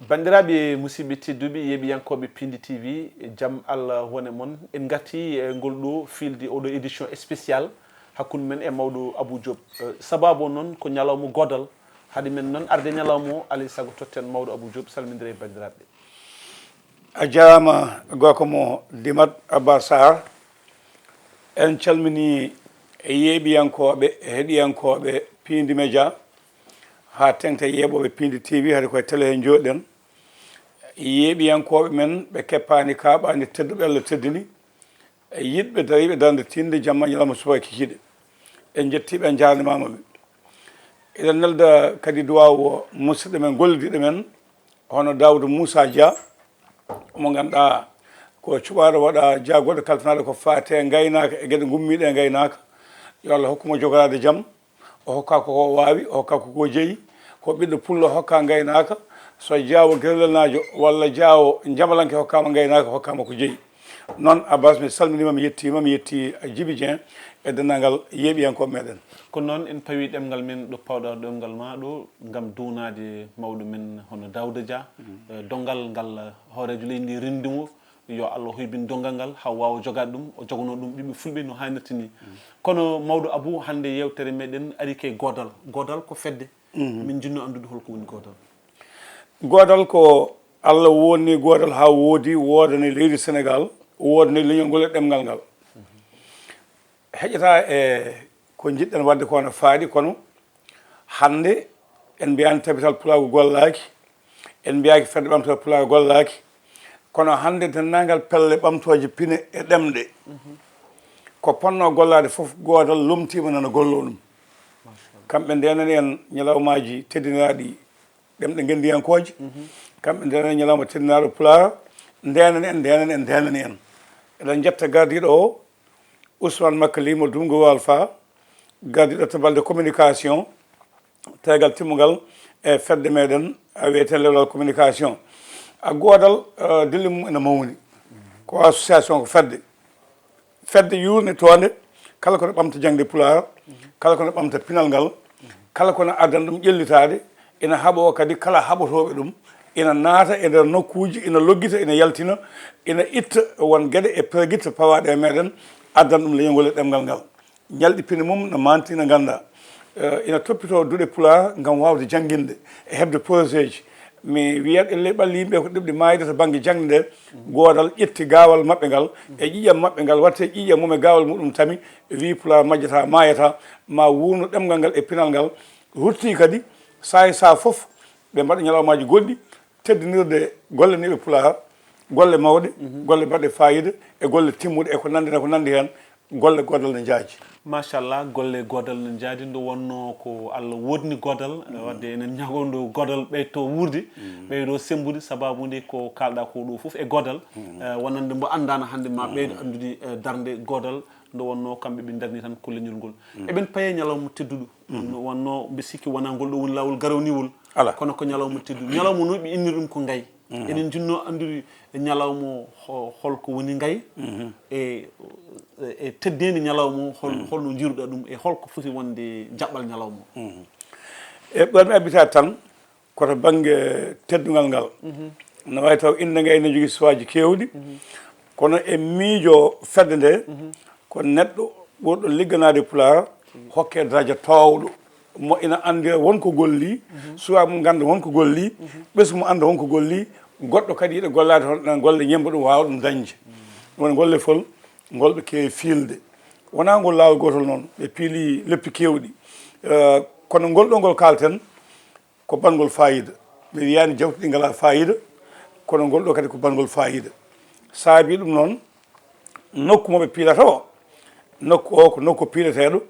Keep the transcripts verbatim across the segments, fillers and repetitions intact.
Banndiraaɓe musidɓe tedduɓe, yeeɓiyankooɓe Pindi T V, jam Allah wone mon. En ngarti e ngol ɗo fiilde, oɗo édition spécial hakkunde men e mawɗo Abou Diop. Eh, sabaabu o noon ko ñalawma goodal. Hade men noon arde ñalawma o, alay sago totten mawɗo Abou Diop, salmindira e banndiraaɓe. A jarama gorko mo Dimat Abba Sarr. En calmini yeeɓiyankooɓe, heɗiyankooɓe Pindi Média, haa teŋta yeeɓooɓe Pindi T V, hade koye télé he njooɗiɗen. Yeeɓiyankooɓe men ɓe keppaani kaaɓaani, tedduɓe Allah teddini, e yiɗɓe dariiɓe darnde tiinde, jamma ñalawma subaka kikiiɗe. En njettiiɓe, en njaarnimaama ɓe. Eɗen nelda kadi duwaawu o musidɗo men, gollidiiɗo men, hono Daouda Moussa Dia, mo ngannduɗaa ko cuɓaaɗo waɗa jaagoɗo kalfinaaɗo ko faati e ngaynaaka e geɗe gummiiɗe e ngaynaaka. Yo Allah hokku mo jogoraade jam. O hokka ko o waawi, o hokka ko o jeyi. Ko ɓiɗɗo pullo hokka ngaynaaka. So jaawo gerlelnaajo walla jaawo jamalanke hokkaama ngaynaaka, hokkaama ko jeyi. Noon Abbas, mi salminiima, mi yettiima, mi yetti Djiby Dieng e denndaangal yeeɓiyankooɓe meɗen. Ko noon en pawi ɗemngal men ɗo pawɗa ɗemngal ma ɗo ngam duwnaade mawɗo men hono Daouda Dia. Eh, donngal ngal hooreejo leydi ndi renndi mo, yo Allah hoybin donngal ngal haa o waawa jogaade ɗum, o joganoo ɗum ɓiɓɓe fulɓe no haanirta ni. Kono mawɗo Abou, hannde yeewtere meɗen ari ke goodal. Goodal ko fedde. Min njinnoo anndude hol ko woni goodal. Goodal ko Allah woodni goodal haa woodi, woodani leydi Senegaal, woodani leñol ngol e ɗemngal ngal. Heƴata e ko njiɗɗen waɗde ko no faaɗi, kono hannde en mbiyaani tabital pulaagu gollaaki, en mbiyaaki fedde ɓamtooje pulaagu gollaaki, kono hannde denndaangal pelle ɓamtooje pine e ɗemɗe ko potnoo gollaade fof, goodal lomtiima nana golloo ɗum. Kamɓe ndeenani en ñalawmaaji teddiniraaɗi ɗemɗe ngenndiyankooje, kamɓe ndeenani ñalawma teddinaaɗo pulaar, ndeenani en, ndeenani en, ndeenani en. Eɗen njetta gardiiɗo o, Ousmane Makka Limo Dungo Walfa, gardiiɗo to balɗe communication, teegal timmungal e fedde meɗen, a wiyeten lewlal communication. A goodal, eh, dille mum ene mawni. Ko association, ko fedde. Fedde yuurnitoonde kala ko no ɓamta jaŋde pulaar, kala ko no ɓamta pinal ngal, kala ko no addana ɗum ƴellitaade, ina haɓoo kadi kala haɓotooɓe ɗum, ina naata e nder nokkuuji, ina loggita, ina yaltina, ina itta won geɗe e pergitte pawaaɗe e meɗen, addana ɗum leñol ngol e ɗemngal ngal. Ñalɗi pine mum no manti, no nganndaa. Eh, ina toppitoo duɗe pulaar ngam waawde jannginde e heɓde projet ji. Mi wiyat e ley ɓalli yimɓe ko ɗiɓɗi maayde to bannge jaŋde nde, goodal ƴetti gaawal maɓɓe ngal e ƴiiƴam maɓɓe ngal, waɗte ƴiiƴam mum e gaawal muɗum tami, wii pulaar majjataa, maayataa, ma wuurnu ɗemngal ngal e pinal ngal. Ruttii kadi, sahaa e sahaa fof, ɓe mbaɗa ñalawmaaji goɗɗi, teddinirde golle neeɓe pulaar, golle mawɗe, golle baɗɗe faayiida e golle timmuɗe e ko nanndi, e ko nanndi heen, golle goodal ne njaaji. Machallah, golle goodal ne njaadi. Nde wonnoo ko Allah woodni goodal, eh, waɗde enen ñaago nde goodal ɓeyto wuurde, ɓeydo semmbude, sababu nde ko kaalɗaa ko ɗo fof e goodal, eh, wonande mbo anndaano hannde ma ɓeydo anndude, eh, darnde goodal, nde wonnoo kamɓe ɓe ndarni tan ko leñol ngol. Eɓen paye ñalawma tedduɗo, no wonnoo mbi sikki wonaa ngol ɗo woni laawol garawniwol, alaa, kono ko ñalawma tedduɗo. Ñalawma noon ɓe innir ɗum ko ngayi. Eɗen njinnoo anndude e ñalawma o ho- holko woni ngayi, e, e teddeendi ñalawma o, hol- holno njiiruɗaa ɗum, e holko foti wonde jaɓɓal ñalawma o. E ɓerɗe abbita tan, koto bannge teddungal ngal. No waawi taw innde ngayi ne jogii suwaaji keewɗi, kono e miijo fedde nde, ko neɗɗo ɓurɗo ligganaade pulaar hokke daraja toowɗo, mo ina anndira won ko golli, suwaa mum ngannda won ko golli, ɓesngu mum annda won ko golli, goɗɗo kadi yiɗa gollaade hono ɗen golle, ñemmba ɗum, waawa ɗum dañde. Ɗum woni golle fol ngol ɓe keewi fiilde. Wonaa ngol laawol gootol noon, ɓe piili leppi keewɗi. Eh, kono ngol ɗo ngol kaalten, ko banngol faayiida. Mi wiyaani jawtuɗi ngalaa faayiida, kono ngol ɗo kadi ko banngol faayiida. Saabii ɗum noon, nokku mo ɓe piilata o, nokku o ko nokku piileteeɗo.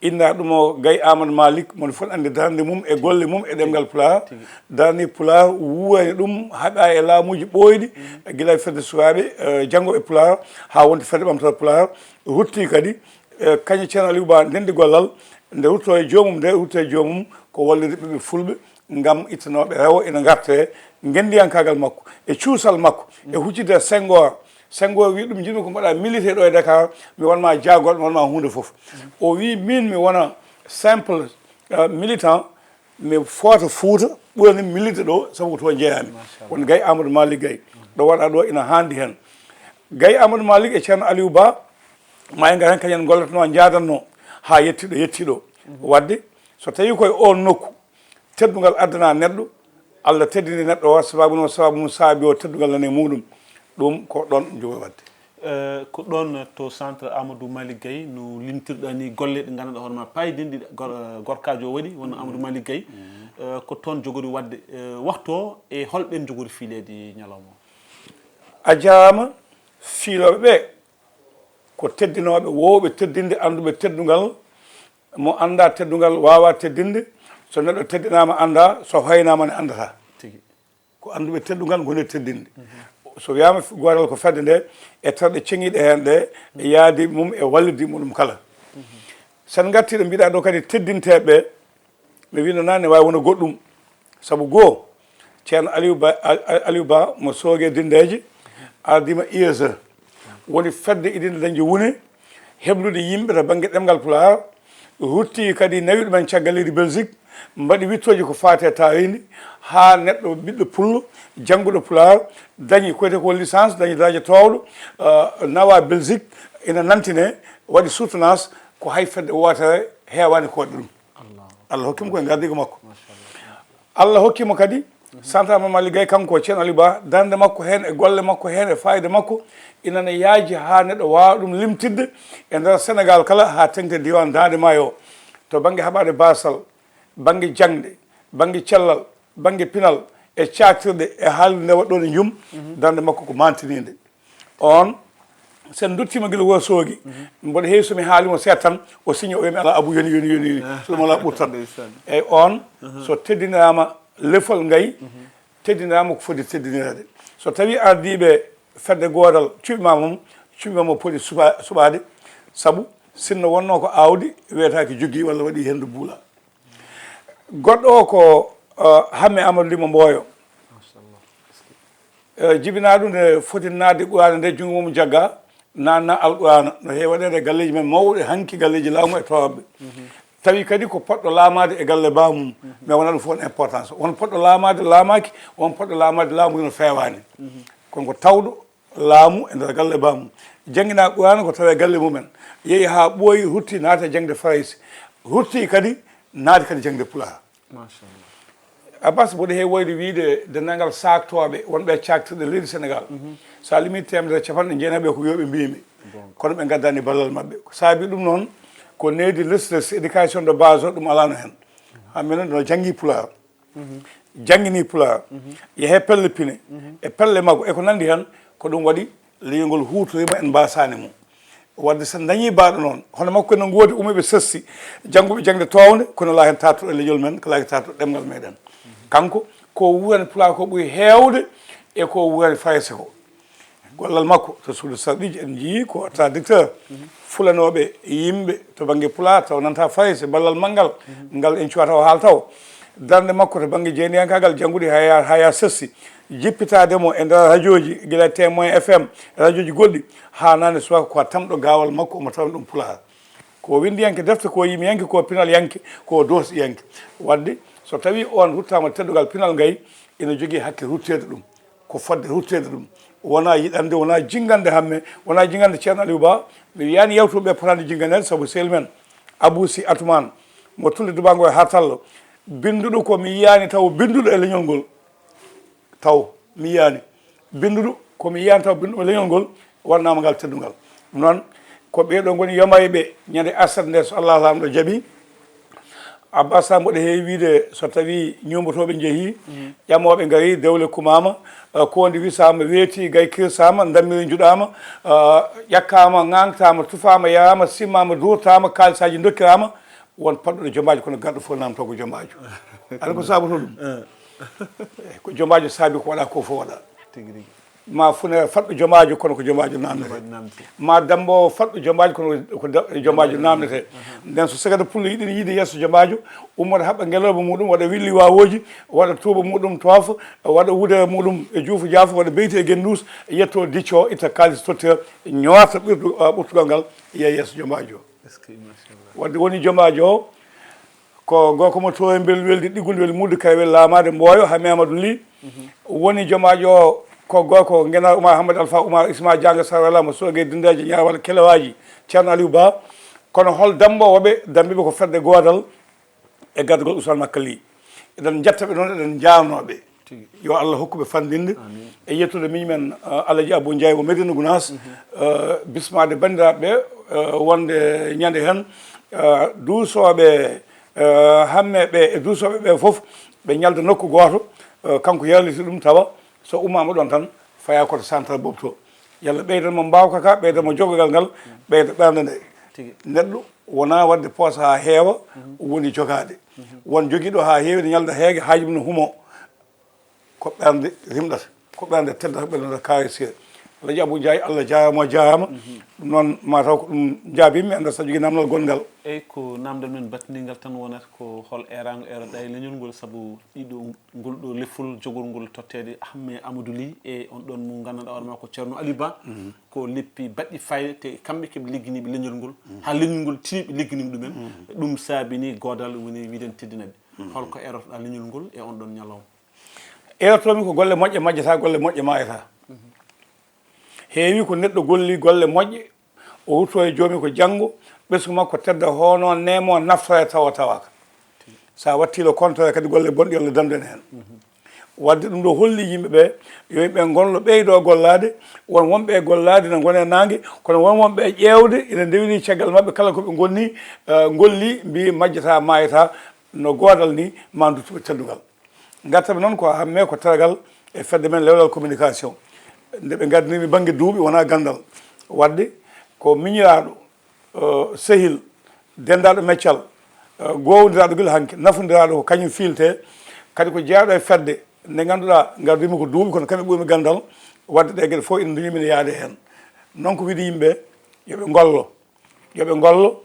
Innaa ɗum o Gay Amadou Malick, mon fof anndi darnde mum e golle mum e ɗemngal pulaar. Darni pulaar, wuurani ɗum, haɓaa e laamuuji ɓooyɗi, gila e fedde sukaaɓe, eh, janngooɓe pulaar, haa wonti fedde ɓamtooɓe pulaar. Ruttii kadi, eh, kañum Ceerno Aliou Ba ndenndi gollal, nde ruttoo e joomum, nde ruttoo e joomum, ko wallude ɓiɓɓe fulɓe ngam ittanooɓe rewo ina ngartee ngenndiyankaagal makko, e cuusal makko, e huccitde Senghor. Senghor wii ɗum, njiɗmi ko mbaɗaa militaire ɗo e Dakar, mi won ma jaagorɗo, mi won ma huunde fof. O wii, miin mi wona simple, eh, militant, Mi foota Fuuta, ɓurani mi lilde ɗo, sabu ko toon njeyaami. Machallah. Won Gay Amadou Malick Gay. Ɗo waɗa ɗo ina haandi heen. Gay Amadou Malick e Ceerno Aliou Ba, ma en ngar heen kañum en gollatno, njaadanno, haa yetti ɗo, yetti ɗo. Mhm. Waɗde, so tawii koye oon nokku, teddungal addana neɗɗo, Allah teddini neɗɗo o, sababu no, sababu mum saabi o teddungal nani muɗum. Ɗum ko ɗoon ɗum jogori waɗde. Eh, ko ɗoon to centre Amadou Malick Gaye, no limtirɗa ni golle ɗe ngannduɗaa hoore ma paydinɗi gor-, eh, gorkaajo o waɗi, wonno Amadou Malick Gaye. Eh, ko toon jogori waɗde, eh, waktu o, e hol ɓeen jogori fiileede ñalawma o? A jaaraama, fiilooɓe ɓe ko teddinooɓe, woowɓe teddinde, annduɓe teddungal. Mo anndaa teddungal waawaa teddinde. So neɗɗo teddinaama anndaa, so hoynaama ne anndataa. Tigi. Ko annduɓe teddungal ngoni e teddinde. Mhm. So wiyaama f-, gootal ko fedde nde, e terɗe ceŋiiɗe heen ɗe, e yaadi mum e wallidi muɗum kala. Mhm. So en ngartii ɗo mbiɗa ɗo kadi teddinteeɓe ɓe, mi wiino naane waawi wona goɗɗum. Sabu goo, Ceerno Aliou Ba, Al-, Al-, Aliou Ba mo Sooge Dindeeje, ardiima I S E. Woni fedde idinde dañde wune, heblude yimɓe to bannge ɗemngal Pulaar, rutti kadi nawi ɗumen caggal leydi Belgique, mbaɗi wittooji ko faati e taariindi, haa neɗɗo ɓiɗɗo pullo, jannguɗo Pulaar, dañi ko wiyetee ko licence, dañi daraaje toowɗo, eh, nawa Belgique, ina nantine, waɗi soutenance, ko hay fedde wootere heewaani ko waɗi ɗum. Allah. Allah hokki mo koye ngardiigu makko. Machallah. Allah hokki mo kadi, santaama Malick Gaye, kanko Ceerno Aliou Ba, darnde makko heen e golle makko heen e faayiida makko, ina ne yaaji haa neɗɗo waawa ɗum limtidde e nder Senegaal kala haa teŋti e diiwaan Daande Maayo o. To bannge haɓaade baasal, bannge jaŋde, bannge cellal, bannge pinal, e caaktirɗe, e haalirde nde waɗɗoon e njum, mhm, darnde makko ko maantiniinde. Oon, so en nduttiima gila Wuro Soogi, mhm, mboɗo heewi so mi haali mo seeɗa tan, o siñi, o wiya mi alaa Abou, yoni, yoni, yoni, yoni. Ah. So ɗum alaa ɓurtan. Ndeysaan. Eyi, oon, mhm, so teddiniraama lefol ngay, mhm, teddiniraama ko foti teddinireede. So tawii ardiiɓe fedde gootal cuɓiima mum, cuɓiima mo poti suɓa-, suɓaade, sabu sinno wonnoo ko aawdi, wiyetaake jogii walla waɗii henndu buula. Goɗɗo o ko, eh, Hamme Amadou Limo Mboyo. Machallah. Eh, jibinaa ɗum nde foti naatde Quraana nde, junngo mum jagga, naatna Alquraana. No heewi waɗeede e galleeji men mawɗi, hanki galleeji laamu e tooɓe. Mhm. Tawi kadi ko poɗɗo laamaade e galle baamum. Mhm. Mais wonaa ɗum fof importance. Won poɗɗo laamaade, laamaaki, won poɗɗo laamaade, laamu no feewaani. Mhm. Kono ko tawɗo laamu e nder galle baamum. Janngina Quraana ko tawa e galle mumen. Yehi haa ɓooyi, rutti, naati e jaŋde Farayse. Rutti kadi, naati kadi jaŋde Pulaar. Machallah. Abbas, mboɗo heewi wayde wiyde denndaangal saaktooɓe wonɓe e caaktirɗe leydi Senegaal. Mhm. So a limii teemedere e capanɗe jeenayi ɓe ko wiyooɓe mbiimi. Bon. Kono ɓe ngaddaani ballal maɓɓe. Ko saabi ɗum noon, ko needi les les éducation de base o, ɗum alaano heen. Haa minen no janngi Pulaar. Mhm. Jannginii Pulaar, mhm, yehee pelle pine, mhm, e pelle maggo, e ko nanndi heen, ko ɗum waɗi leñol ngol huutoriima, en mbaasaani mo. Waɗde so en ndañii baaɗo noon, hono makko ene ngoodi umiiɓe sessi, jannguɓe jaŋde toownde, kono alaa heen taartuɗo e leñol men, ko alaa heen taartuɗo ɗemngal meɗen. Kanko, ko wuurani Pulaar ko ɓuri heewde e ko wuurani Farayse ko. Gollal makko to suudu sarɗiiji, en njiyii ko traducteur, fulanooɓe yimɓe to bannge Pulaar, taw nanta Farayse, ballal manngal, ngal en cuwata o haal taw. Darnde makko to bannge jeyniyankaagal, janngude haya, haya sessi, jippitaade mo e nder rajooji, gila Témoin F M, rajooji goɗɗi, haa naane suwaka ko a tamɗo gaawal makko, omo tawa ɗum Pulaar. Ko winndiyanke defte, ko yimiyanke, ko pinalyanke, ko doosɗiyanke. Waɗde, so tawii on ruttaama teddungal pinal ngay, ina jogii hakke rutteede ɗum. Ko fodde rutteede ɗum. Wonaa yiɗande, wonaa jinngande Hamme, wonaa jinngande Ceerno Aliou Ba. Mi wiyaani yawtuɓe ɓe potaani jinnganeede, sabu sehil men Abou Sy Atoumane mo Tulde Dubango e Hartallo, binnduɗo ko mi yiyaani taw binnduɗo e leñol ngol. Taw mi yiyaani binnduɗo, ko mi yiyaani taw binnduɗo e leñol ngol, waɗnaama ngal teddungal. Ɗum noon, ko ɓee ɗoo ngoni yomayɓe ñande aset nde, so Allah Laamɗo jaɓii. Abbas, mboɗo heewi wiyde, so tawii ñuumbotooɓe njehii, ƴamooɓe ngarii, dewle kumaama, eh, koondi wisaama, weetii, gay kirsaama, ndammiri njuɗaama, eh, ƴakkaama, ŋaaŋtaama, tufaama, yaraama, simmaama, duurtaama, kaalisaaji ndokkiraama, won paɗɗuɗo jomaajo, kono garɗo fof naamtoo ko jomaajo. Aɗa ko saabotoo ɗum? Eh, ko jomaajo saabi ko waɗa ko fof waɗa. Tigi rigi. Ma funere faɗɗo jomaajo, kono ko jomaajo naamnete. Jomaajo naamnete. Ma dammboowo faɗɗo jomaajo, kono ko da-, jomaajo naamnete. Aha. Nden so sekata pullo yiɗi yiide yeeso jomaajo, ummoto haɓɓa ngelooba muɗum, waɗa willi waawooji, waɗa tuuba muɗum toofa, waɗa wudere muɗum e juufu jaafo, waɗa beyti e genduus, yetto dicco, itta kaalis tottira, ñoorta ɓurtu-, ah, ɓurtugal ngal, yiya yeeso jomaajo. Est-ce que, machallah. Wadde woni jomaajo o, Ko gorko mo toowe mbel weldi ɗiggude wel muudde kay wel laamaade mbooyo ha Mamadou Ly. Woni jomaajo o ko gorko Ngenaar Oumar Hamad Alpha Oumar Isma Janga Sarala mo soogee dindeeje ñaawal kelewaaji Ceerno Aliou Ba. Kono hol dammboowoɓe? Dammbiiɓe ko fedde goodal e gardagol Ousmane Makka Ly. Eɗen njetta ɓe noon, eɗen njaarnoo ɓe. Yo Allah hokku ɓe fanndinde. E yettude miñ men, uh, Alaji Abou Ndiaye mo Medina Gounass, uh, bismaade banndiraaɓe ɓe, uh, wonde ñande heen, uh, duusooɓe, uh, hamme ɓe e duusooɓe ɓe fof ɓe ñalda nokku gooto, uh, kanko yarliti ɗum tawa so ummaama ɗoon tan faya koto central boobu to. Yalla ɓeydan mo mbaawka ka, ɓeydan mo jogogal ngal, ɓeyda ɓernde nde. Neɗɗo wonaa waɗde poos haa heewa, woni jogaade. Won jogiiɗo haa heewi ne ñalda heege haaju mum ne humo. Ko ɓernde rimɗata, ko ɓernde teddata, ɓernde kaari seeɗa. Alaji Abou Ndiaye, Allah jaaraama, o jaaraama. Ɗum noon, mataw ko ɗum njaabimmi, annda so jogii namdal gonngal. Eyi, ko namdal men battindigal tan wonata ko hol eeraango eeroɗaa e leñol ngol, sabu ɗiɗo ngol ɗo lefol jogorngol totteede Hamme Amadou Ly e on ɗon mo nganndanɗaa hoore maa ko Ceerno Aliou Ba. Ko leppi baɗɗi fayde te kamɓe keɓe ligginiiɓe leñol ngol. Haa leñol ngol tini ɓe ligginiima ɗumen. Ɗum saabini goodal woni wiiden teddinaɓe. Holko eerotoɗaa leñol ngol e on ɗon ñalawma? Eerotoomi ko golle moƴƴe majjata, golle moƴƴe maayata. Heewi ko neɗɗo golli golle moƴƴe, o rutto e joomi ko janngo, ɓesngu makko tedda, hono neemo, naftora e tawa tawaaka. So a watti le contraire kadi, golle bonɗe, yo Allah dandu en heen. Wadde ɗum ɗo holli yimɓe ɓe, yo yimɓe ngollo ɓeydo gollaade, won wonɓe e gollaade no ngone naange, kono won wonɓe e ƴeewde ina ndewni caggal maɓɓe kala ko ɓe ngonni, eh, ngolli, mbi majjata, maayata, no goodal ni, ma duttuɓe teddungal. Ngartaɓe noon ko hamme ko tergal e fedde men Lewlal Communication. Nde ɓe ngardinimi bannge duuɓi wona ganndal. Wadde ko miñiraaɗo, eh, sehil, denndaɗo meccal, eh, gowndiraaɗo gila hanki, nafondiraaɗo ko kañum fiilte, kadi ko jeyaaɗo e fedde nde ngannduɗaa ngardumi ko duuɓi kono kamɓe ɓurmi ganndal. Wadde ɗe geɗe fof ina nduñi min yaade heen. Noon ko wiide yimɓe yo ɓe ngollo. Yo ɓe ngollo,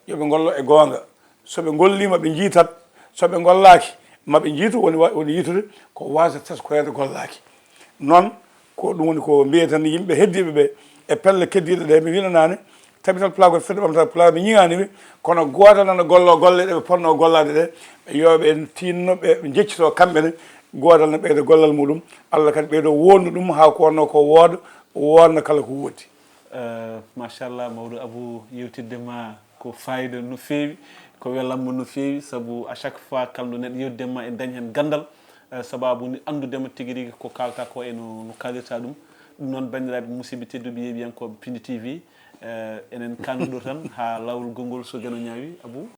yo ɓe ngollo e goonga. So ɓe ngolliima, ɓe njiitat. So ɓe ngollaaki, ma ɓe njiitu, woni wa-, woni yiitude ko waasde teskoreede gollaaki. Noon, ko ɗum woni ko mbiyeten yimɓe heddiiɓe ɓe e pelle keddiiɗe ɗe. Mi wiino naane, Tabital Pulaagu e Fedde Ɓamtaare Pulaagu, mi ñiŋaani ɓe, kono gootal nana golloo golle ɗe ɓe potnoo gollaade ɗe. Yo ɓe tiinno, ɓe njeccitoo kamɓe ne, gootal ne ɓeyda gollal muɗum, Allah kadi ɓeydo woodnu ɗum haa ko wonnoo ko wooda, woodna kala ko woodi. Eh, machallah, mawɗo Abou, yewtidde ma ko fayida no feewi, ko welamma no feewi, sabu à chaque fois kala nde neɗɗo yewtidde ma en dañ heen ganndal, eh, sababu ni anndude ma tigi rigi ko kaalta ko e no, no kaalirta ɗum. Ɗum noon, banndiraaɓe musidɓe tedduɓe yeeɓiyankooɓe Pindi T V, eh, enen kanduɗo tan haa laawol gonngol so geno ñaawi, Abou.